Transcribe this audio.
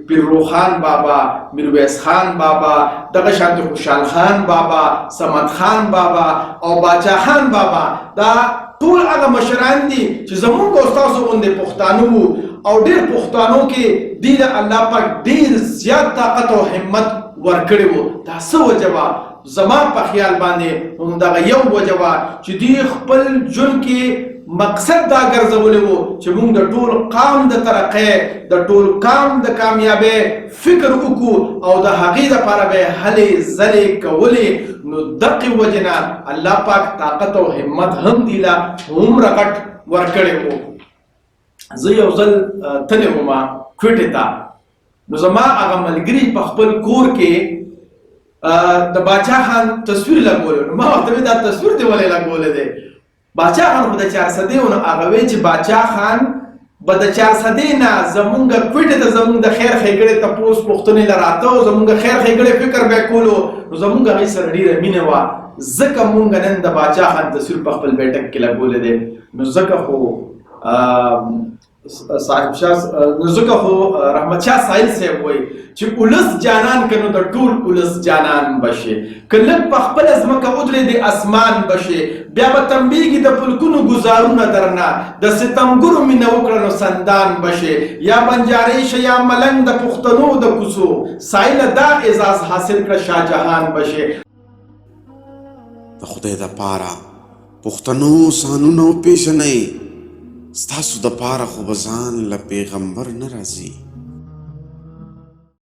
پیر روخان بابا، میرویس خان بابا، دغه شانتې خوشحال خان بابا، صمد خان بابا او باچا خان بابا، دا ټول هغه مشران دي چې زمونږ او ستاسو غوندې پښتانه وو، او ډېر پښتانو کې دوی له الله پاک ډېر زیات طاقت او همت ورکړی وو. دا څه وجه وه؟ زما په خیال باندې همدغه یو وجه وه چې دوی خپل ژوند کې مقصد دا ګرځولی وو چې موږ د ټول قام د ترقۍ، د ټول قام د کامیابۍ فکر وکړو، او د هغې دپاره به یې هلې ځلې کولې. نو دقې وجې نه الله پاک طاقت او همت هم دی له هومره غټ ورکړی وو. زه یو ځل تللی وم کوټې ته، نو زما هغه ملګري په خپل کور کې د باچا خان تصویر لګولی. نو ما ورته وی دا تصویر دې ولې لګولی دی؟ باچا خان خو د چارسدې و. نو هغه وی چې باچا خان به د چارسدې نه زمونږ کوټې ته زمونږ د خیر ښېګړې تپوس پوښتنې له راته، او زمونږ خیر ښېګړې فکر به یې کولو. نو زمونږ هغې سره ډېره مینه وه، ځکه مونږ نن د باچا خان تصویر په خپل بیټک کې لګولی دی. نو ځکه خو صاحب شاه، نو ځکه خو رحمت شاه ساحل صاحب وایي چې ولس جانان که نو د ټول ولس جانان به شي، که لږ په خپله ځمکه ودرېدې اسمان به شي، بیا به تنبیږي د پلکونو ګزارونه درنه، د ستمګرو مینه وکړه نو سندان به شي، یا بنجارې شه یا ملنګ د پښتنو د کوڅو، سایله دا اعزاز حاصل کړه شاه جهان به شي. د خدای دپاره پښتنو ځانونه وپېژنئ، ستاسو دپاره خو به ځان له پیغمبر نه راځي.